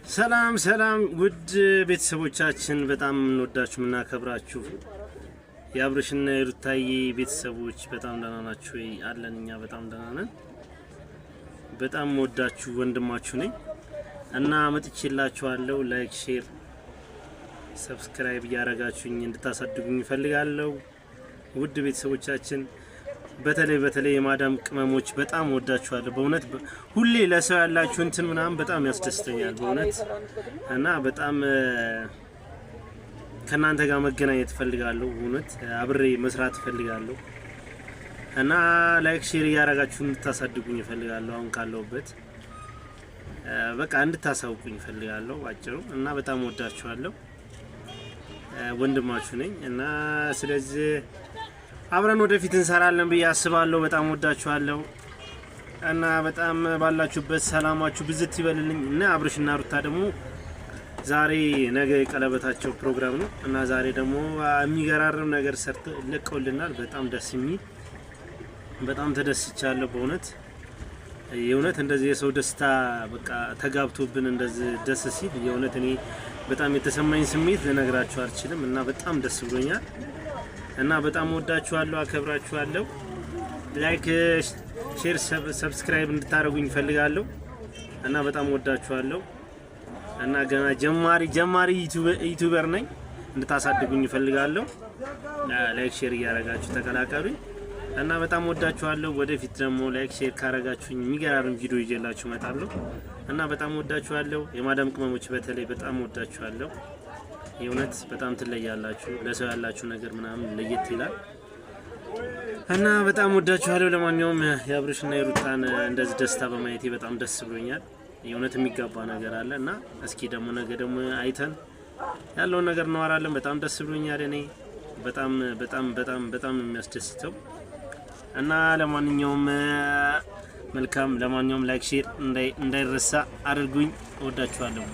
ሰላም ሰላም፣ ውድ ቤተሰቦቻችን፣ በጣም የምንወዳችሁ የምናከብራችሁ የአብርሽና የሩታዬ ቤተሰቦች በጣም ደህና ናችሁ ወይ? አለን፣ እኛ በጣም ደህና ነን። በጣም ወዳችሁ ወንድማችሁ ነኝ እና መጥቼላችኋለሁ። Like፣ share፣ subscribe እያረጋችሁኝ እንድታሳድጉኝ እፈልጋለሁ። ውድ ቤተሰቦቻችን፣ በተለይ በተለይ የማዳም ቅመሞች በጣም ወዳችኋለሁ። በእውነት ሁሌ ለሰው ያላችሁ እንትን ምናምን በጣም ያስደስተኛል በእውነት። እና በጣም ከእናንተ ጋር መገናኘት እፈልጋለሁ። እውነት አብሬ መስራት እፈልጋለሁ እና like፣ share እያረጋችሁ እንድታሳድጉኝ እፈልጋለሁ። አሁን ካለሁበት በቃ እንድታሳውቁኝ እፈልጋለሁ ባጭሩ። እና በጣም ወዳችኋለሁ። ወንድማችሁ ነኝ እና ስለዚህ አብረን ወደፊት እንሰራለን ብዬ አስባለሁ። በጣም ወዳችኋለሁ እና በጣም ባላችሁበት ሰላማችሁ ብዝት ይበልልኝ። እና አብርሽና ሩታ ደግሞ ዛሬ ነገ የቀለበታቸው ፕሮግራም ነው እና ዛሬ ደግሞ የሚገራርም ነገር ሰርተው ለቀውልናል። በጣም ደስ የሚል፣ በጣም ተደስቻለሁ በእውነት። የእውነት እንደዚህ የሰው ደስታ በቃ ተጋብቶብን እንደዚህ ደስ ሲል የእውነት እኔ በጣም የተሰማኝ ስሜት ልነግራችሁ አልችልም እና በጣም ደስ ብሎኛል። እና በጣም ወዳችኋለሁ፣ አከብራችኋለሁ። Like፣ share፣ subscribe እንድታደርጉኝ እፈልጋለሁ እና በጣም ወዳችኋለሁ እና ገና ጀማሪ ጀማሪ YouTuber ነኝ፣ እንድታሳድጉኝ እፈልጋለሁ። Like፣ share እያደረጋችሁ ተቀላቀሉኝ እና በጣም ወዳችኋለሁ። ወደፊት ደግሞ like፣ share ካረጋችሁኝ የሚገራርም ቪዲዮ ይዤላችሁ እመጣለሁ እና በጣም ወዳችኋለሁ። የማዳም ቅመሞች በተለይ በጣም ወዳችኋለሁ። የእውነት በጣም ትለያላችሁ። ለሰው ያላችሁ ነገር ምናምን ለየት ይላል እና በጣም ወዳችኋለሁ። ለማንኛውም የአብርሽና የሩታን እንደዚህ ደስታ በማየቴ በጣም ደስ ብሎኛል። የእውነት የሚጋባ ነገር አለ እና እስኪ ደግሞ ነገ ደግሞ አይተን ያለውን ነገር እናወራለን። በጣም ደስ ብሎኛል። እኔ በጣም በጣም በጣም በጣም የሚያስደስተው እና ለማንኛውም መልካም፣ ለማንኛውም like፣ share እንዳይረሳ አድርጉኝ። እወዳችኋለሁ።